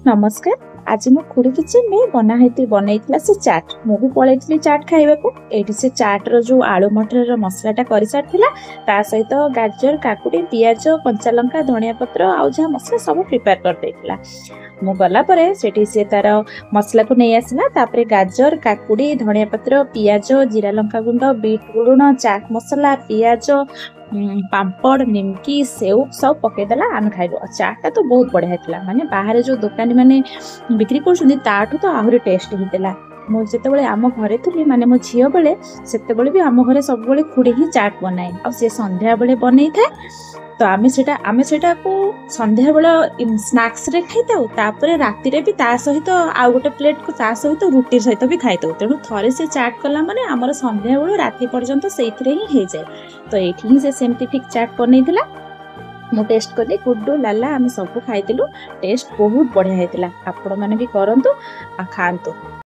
ନମସ୍କାର। ଆଜି ମୋ ଖୁଡ଼ି କିଚେନରେ ବନା ହେଇ ବନେଇଥିଲା ସେ ଚାଟ୍। ମୁଁ ବି ପଳେଇଥିଲି ଚାଟ୍ ଖାଇବାକୁ। ଏଇଠି ସେ ଚାଟ୍ର ଯେଉଁ ଆଳୁ ମଟରର ମସଲାଟା କରିସାରିଥିଲା, ତା ସହିତ ଗାଜର, କାକୁଡ଼ି, ପିଆଜ, କଞ୍ଚା ଲଙ୍କା, ଧନିଆ ପତ୍ର ଆଉ ଯାହା ମସଲା ସବୁ ପ୍ରିପେୟାର କରିଦେଇଥିଲା। ମୁଁ ଗଲା ପରେ ସେଠି ସେ ତାର ମସଲାକୁ ନେଇ ଆସିଲା। ତାପରେ ଗାଜର, କାକୁଡ଼ି, ଧନିଆ ପତ୍ର, ପିଆଜ, ଜିରା ଲଙ୍କା ଗୁଣ୍ଡ, ବିଟ୍ ଲୁଣ, ଚାଟ୍ ମସଲା, ପିଆଜ, ପାମ୍ପଡ଼, ନିମକି, ସେଉ ସବୁ ପକେଇଦେଲା। ଆମେ ଖାଇଲୁ। ଆଉ ଚାଟ୍ଟା ତ ବହୁତ ବଢ଼ିଆ ହେଇଥିଲା। ମାନେ ବାହାରେ ଯେଉଁ ଦୋକାନୀ ମାନେ ବିକ୍ରି କରୁଛନ୍ତି, ତାଠୁ ତ ଆହୁରି ଟେଷ୍ଟ ହେଇଥିଲା। ମୁଁ ଯେତେବେଳେ ଆମ ଘରେ ଥିଲି, ମାନେ ମୋ ଝିଅ ବେଳେ, ସେତେବେଳେ ବି ଆମ ଘରେ ସବୁବେଳେ ଖୁଡ଼ି ହିଁ ଚାଟ୍ ବନାଏ ଆଉ ସେ ସନ୍ଧ୍ୟାବେଳେ ବନେଇଥାଏ। ତ ଆମେ ସେଇଟାକୁ ସନ୍ଧ୍ୟାବେଳ ସ୍ନାକ୍ସରେ ଖାଇଥାଉ। ତାପରେ ରାତିରେ ବି ତା ସହିତ ଆଉ ଗୋଟେ ପ୍ଲେଟ୍କୁ ତା ସହିତ ରୁଟି ସହିତ ବି ଖାଇଥାଉ। ତେଣୁ ଥରେ ସେ ଚାଟ୍ କଲା ମାନେ ଆମର ସନ୍ଧ୍ୟାବେଳୁ ରାତି ପର୍ଯ୍ୟନ୍ତ ସେଇଥିରେ ହିଁ ହେଇଯାଏ। ତ ଏଇଠି ହିଁ ସେ ସେମିତି ଠିକ୍ ଚାଟ୍ ବନେଇଥିଲା। ମୁଁ ଟେଷ୍ଟ କଲି, ଗୁଡୁ, ଲାଲା ଆମେ ସବୁ ଖାଇଥିଲୁ। ଟେଷ୍ଟ ବହୁତ ବଢ଼ିଆ ହେଇଥିଲା। ଆପଣମାନେ ବି କରନ୍ତୁ ଆଉ ଖାଆନ୍ତୁ।